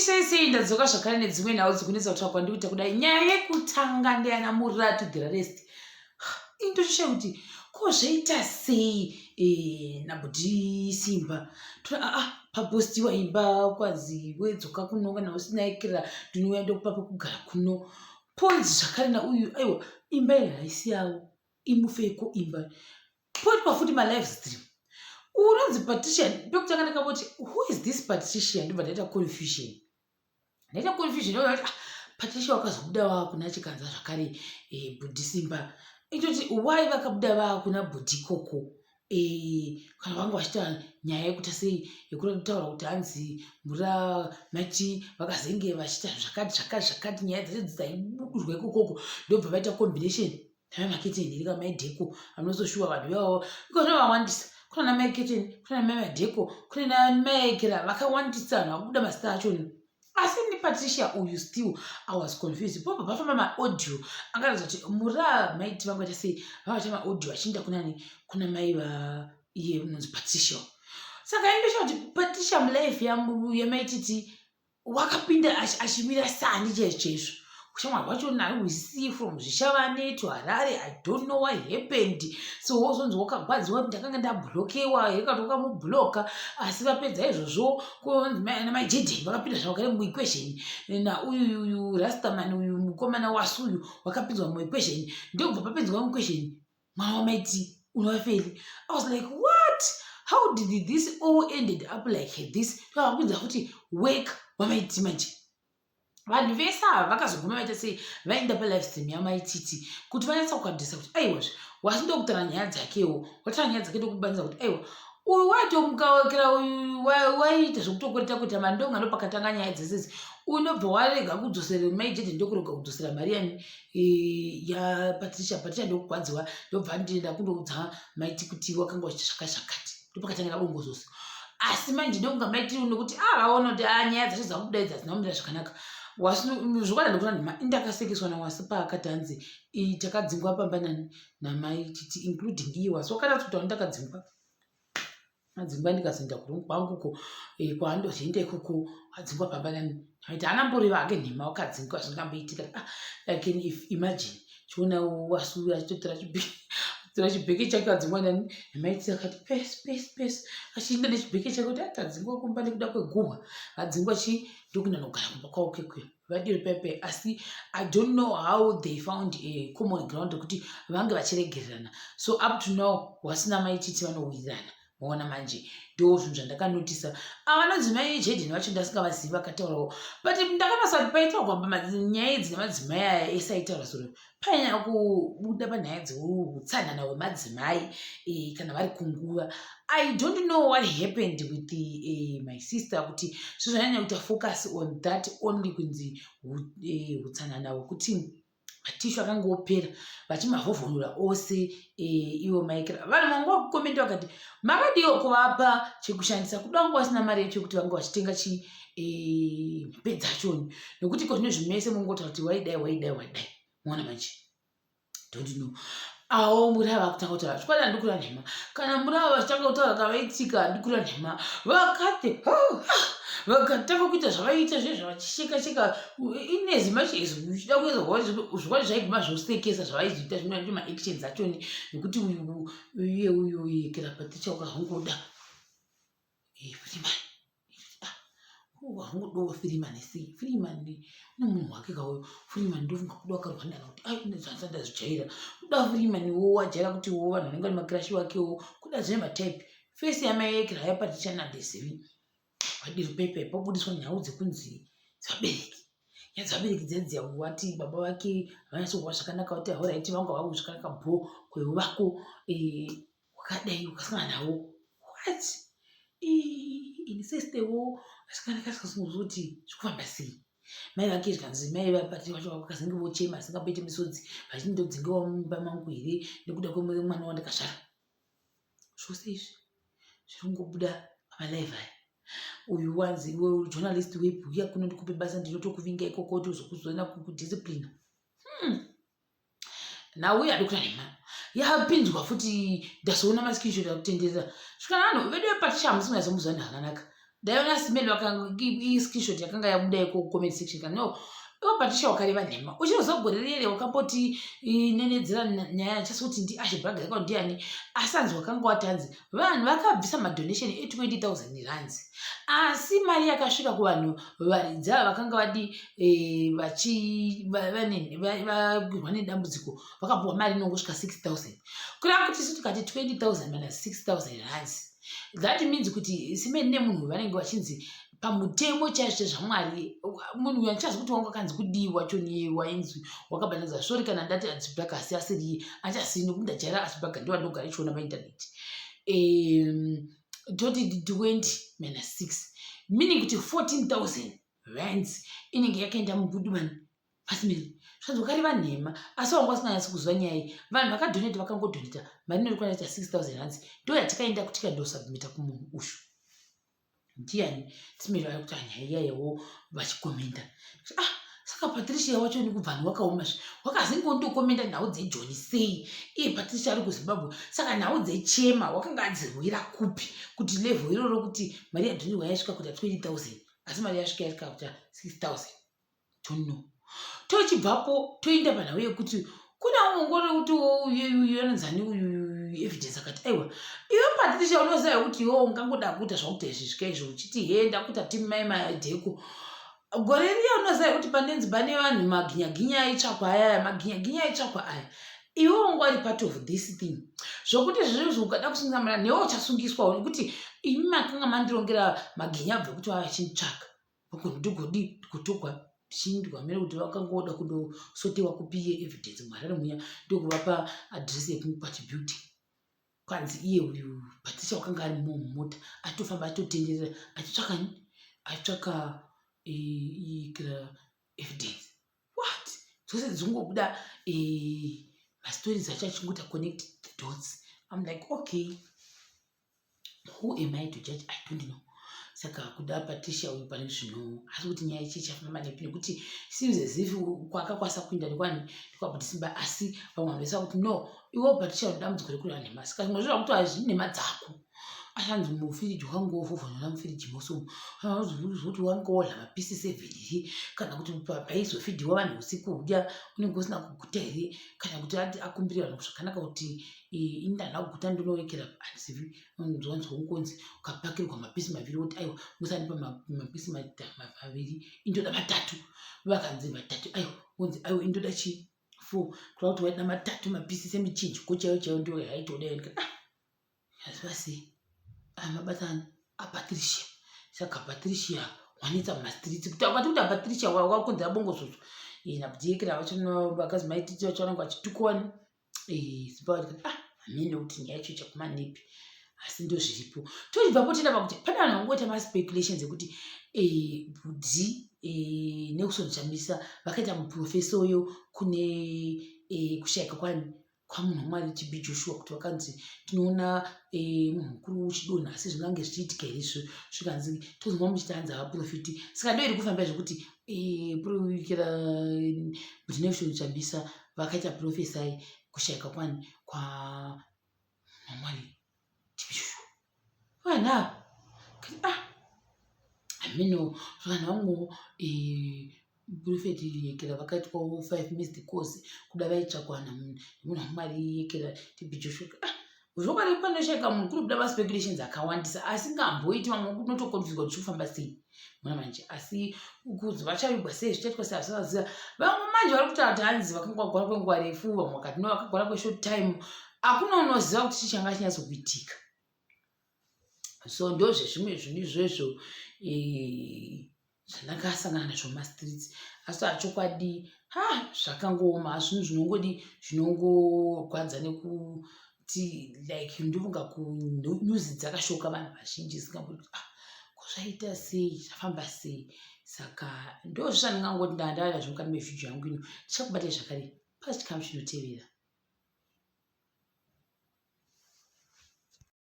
Sei sei ndadzoka zvakare nedzimwe nhau dzikunetsa kutaura kwandikuita kudai. Nyaya yekutanga ndeyana Muratu the rarest. Indoshaya kuti ko zvaita sei eh, nabudi Simba. Tora ah, ah papostiwa imba kwanzi wedzoka kuno kana usina ikira ndinouya ndokupa pekugara kuno. Ponzi zvakare nauyu aiwa imba iyi haisi yavo imufeko imba. Poitwa futi malive stream. Unonzi Patricia pekutanga ndakamboti who is this Patricia ndobva ndaita confusion. Ndaita confusion ndobva ndati ah, Patricia wakazobuda wakuna Chikanza zvakare eh, Bhudhi Simba. Itoti why vakabuda vakuna Bhudhi ikoko eh, kana vanga vachiita nyaya yekuita sei yekutaura kuti hanzi mura mati vakazenge vachiita zvakati zvakati zvakati nyaya dzacho dzaibudurwa ikokoko ndobva vaita combination Mai maketeni here kamai dheko anososhuwa vanhu ivavo iko zvino vawandisa kuna namai keteni kuna namai madheko kune namai ekera vakawandisa vanhu vakubuda mazita achoni asi ndi patricia uyu still i was confused pobva pafamba maaudio akaratidza kuti mura maiti vangaita sei vavaita maaudio achiinda kunani kuna mai va iye unonzi patricia saka indosha kuti patricia mulife yamaititi wakapinda achimira sani chaizvo chaizvo ushamwari hwacho naruhwisii from zvishavane to harare i don't know what happened so wozonzi wakagwadziwa kuti ndakanga ndablokewa here kana wakamubloka asi vapedza izvozvo namai jaden vakapinda zvavakare muequation nauyu uyu rastaman uyu mukomana wasu uyu wakapinzwa muequation ndokubva papinzwa muequation mwana wamaiti unova feli i was like, what? How did this all ended up like this? Ndokapinza futi work wamaiti. Manje vanhu vese ava vakazoguma vaita sei? Vaenda palive stream yamaititi kuti vanyatsa kukadhisa kuti aiwazve wasi ndokutaura nyaya dzakewo, wataura nyaya dzake ndokubanisa kuti aiwa uyu waitomukawekera uyu waiita zvekutokwereta kuita mari, ndonga ndopakatanga nyaya dzesezi. Uyu ndobva warega kudzosera maijede, ndokurega kudzosera mari yani yapatricia. Patricia ndokugwadziwa, ndobva ndienda kundoudza maiti kuti wakanga uchiita zvakati zvakati, ndopakatangira bongozoso. Asi manje ndokunga maiti nekuti a vaona kuti a nyaya dzacho dzakubuda idzi hadzina kumira zvakanaka. Zvokwadi ndokuna nhema, indakasekeswa nawasi paakati hanzi takadzingwa pamba nani namai titi, including iye wasi wakanatsa kuti ndakadzingwa adzingwa, ndikazoenda kuroom kwanguko kwaandozoenda ikoko adzingwa pamba nani aiti anamboreva hake nhema, wakadzingwa zvingamboitika. Ah, I can if imagine chiona wasu achitotora chibheke chake adzingwa nani namaiti akati pesi pesi pesi achienda nechibheke chake kuti atadzingwa kumba nekuda kweguhwa adzingwa chi ndokuenda nogara kumba kwavo kekuya vadiri pepe. Asi I don't know how they found a common ground yekuti vange vachiregererana. So up to now wasina maititi vanowirirana. Maona manje ndo zvinhu zvandakanotisa. Ava mai Jaden vacho ndasingavazivi vakataurawo, but ndakanasa kuti paitaurwa nyaya idzi nemadzimai aya ese aitaura soro painyanya kubuda panyaya dzeutsanana hwemadzimai kana vari kunguva. I don't know what happened with the, my sister kuti zvozvanyanya kuita focus on that only kunzi utsanana hwekuti matishu akanga opera vachimavhovhonora ose ivo maikira. Vanhu vanga vakukomenda vakati makadiwo kuvapa chekushandisa kuda vanga vasina mari yacho yekuti vanga vachitenga chi mhepe dzachoni nekuti ko zvino zvimese mungotaura kuti waidai waidai waidai. Maona manje, don't know avo murava kutanga kutaura chokwadi handikura nhema kana murava vachitanga kutaura kavaitika handikura nhema vakati vakatanga kuita zvavaiita zvezvo vachisheka sheka inezi much as uchida kuedza zvokwadi zvaiguma zvosekesa zvavaizoita zvimwe maactions achoni nekuti uyu uye uyu yekera Patricia wakahongoda Freeman hangodawo Freeman sei Freeman une munhu wake kauyo Freeman ndofunga kuda wakarwa nana kuti ai zvanza ndazvijaira kuda Freeman wo wajaira kuti wo vanhu vanenge vane macrush wakewo kuda zvine matype face yamaekera yaPatricia nandezivi vadiri pepe pabudiswa nhau dzekunzi dzevabereki nyaya dzevabereki dzedziya wati baba vake havanyatsokuva zvakanaka vati alright vanga vavo zvakanaka bho kwevako wakadai ukasangana navo what incestewo asikana kuti zvikufamba sei mai vake zvikanzi mai vapati vacho vakazenge vochema asingamboiti misodzi vachindodzingewa mumba mangu here nekuda kwemwana wandakazvara. Zvose izvi zviri kungobuda pamalive aya. Uyu wanzi iwe journalist webhuya kuno ndikupe basa ndinotokuvinga ikoko tozokuzoenda kudisciplina Nhau yadi kuita nhema yapinzwa futi ndazoona mascreenshot akutenderera svikana vanhu vedu vepatricia hamusi kunyatsomuziva zvakanaka. Ndaiona Simeli vakanga screenshot yakanga yabuda iko comment section kana no iwe Patricia wakareva nhema uchizoziva gore riyere wakamboti nenedzera nyaya chasi kuti ndi Ashe Braga yakawa ndiani asi hanzi wakanga wati hanzi vanhu vakabvisa madonation e 20000 rands asi mari yakasvika kuvanhu varidzi ava vakanga vadi eh, vachi vagwirwa nedambudziko vakapuwa mari inongosvika 6000 kureva kuti isu tikati 20000 minus 6000 rands that means kuti simeni nemunhu vanenge vachinzi pamutemo chaizvo chezvamwari munhu uyu andichazi kuti wanga akanzi kudii wacho niye wainzi wakabatanidza sori kana ndati achibaga asi asiriye achasiri nekuti ndajaira achibaga ndiwa ndogara ichiona paintaneti toti 20 minus 6 meaning kuti 14000 rands inenge yakaenda mubudumani Asimeni, zvanzi wakareva nhema asi wanga usinganyatsi kuziva nyaya iyi. Vanhu vakadhoneta vakangodhoneta mari inokwana kuita 6000 rands ndo yatikaenda kuti tikandosubmita kumunhu uyu. Ndiani? Simeni vari kuti nyaya iya yawo vachikomenda. Ah, saka Patricia wacho ni kubva wakaoma zve. Wakazinge undokomenda nhau dzejoni sei? Iye Patricia ari kuZimbabwe. Saka nhau dzechema wakanga adzirwira kupi kuti level iroro kuti mari yadhonirwa yasvika kuita 20000 asi mari yasvika yasvika kuita 6000. don't know tochibvapo toenda panhau yekuti kuna ungori kuti uyu anonzani uyu evidence akati aiwa iwe patricia unoziva kuti iwe ungangoda kuita zvakuita izvi zvika izvo uchiti he ndakuita timu mai madheko gore riya unoziva kuti panenzi pane vanhu maginyaginya aitsvakwa ayaya maginyaginya aitsvakwa aya iwe unga uri part of this thing zvokuti zvizvi ukada kusungisa mwana newe uchasungiswawo nekuti imi makanga mandirongera maginya abve kuti vava vachinditsvaka Ndigodi kutogwa tichindwa mene kuti vakangoda kundosotewa kupi iye evidence muharare muya ndokuvapa address yekumukwati building kwanzi iye uyu patricia wakanga ari mumo mumota achitofamba achitotenderera achitsvaka achitsvaka ikira evidence what dzose dzingobuda mastories acho achingoita connect the dots im like okay who am I to judge I don't know saka kuda Patricia uyu pane zvino asi kuti nyaya ichi chafamba nepi nekuti seems as if kwakakwanisa kuinda nekwani nekwabudi simba asi vamwe vanhu vese vakuti no iwe Patricia une dambudziko rekureva nhema saka zvimwe zvezvakuti hazvii nhema dzako asi hanzi mufiriji wangu wovhovhonora mufiriji mose umu kuti wange wodla mapisi seven here kana kuti paizofidhiwa vanhu usiku kudya unenge usina kuguta here kana kuti akumbire vanhu zvakanaka kuti ini ndana kuguta ndinowekera handizivi unonzwa kungonzi ukapakirwa mapisi maviri woti aiwa musandipa mapisi maviri indoda matatu vakanzi matatu aiwa wonzi aiwa indoda chii four kureva kuti waida matatu mapisi semichinjiko chaiyo chaiyo ndiyo yaitoda iyo ah yaziva sei aya mabasa ani apatricia saka patricia wanetsa mumastreets kuti akati kuti apatricia wakonzera bongozozo nabudiyekera vacho vakazi maititi vacho vanenge vachitukwa Eh, simba ndikati ah hameno kuti nyaya yacho ichaguma nepi asi ndozviripo tochibvapo toenda pakuti pane vanhu vangoita maspeculations ekuti eh, bhudhi eh, nelson chamisa vakaita muprofesa uyo kune kushaika kwani kwamunhu wamwari tb joshua kuti vakanzi tinoona munhu mukuru uchidonha asi zvingange zvichiitika here izvo zvikanzi tozonzwa muchiti hanzi havaprofiti saka ndo iri kufamba zvekuti purikira bhudhi nelson chamisa vakaita prophesy kushaika kwani kwa mamwari tibishu vanhu ava kati ah hameno vanhu vangu eh, prophet yekera vakaitwawo five missed calls kuda vaitsvakwa nemunhu wamwari yekera tb joshua ah zvokwadi panoshaika munhu kuri kuda maspeculations akawandisa asingamboiti vamwe unotokonfuswa kuti zvikufamba sei mona manje asi kunzi vachavigwa sei zvichaitwa sei hasaziva vamwe manje vari kutaura kuti hanzi vakanga vagwara kwenguva refu vamwe vakati no vakagwara kweshort time hakuna unoziva kuti chii changa chinyatsokuitika so ndozvezvimwe zvinhu izvozvo eh, zvandakasangana nazvo mumastreets asi achokwadi ha zvakangooma zvinhu zvinongodi zvinongogwadza nekuti like ndofunga kunews dzakashoka vanhu vazhinji zingangoti ah ko zvaita sei zvafamba sei saka ndozvandingangoti ndandava nazvo mukati mevhidhiyo yangu ino ndichakubatai zvakare pachikamu chinotevera.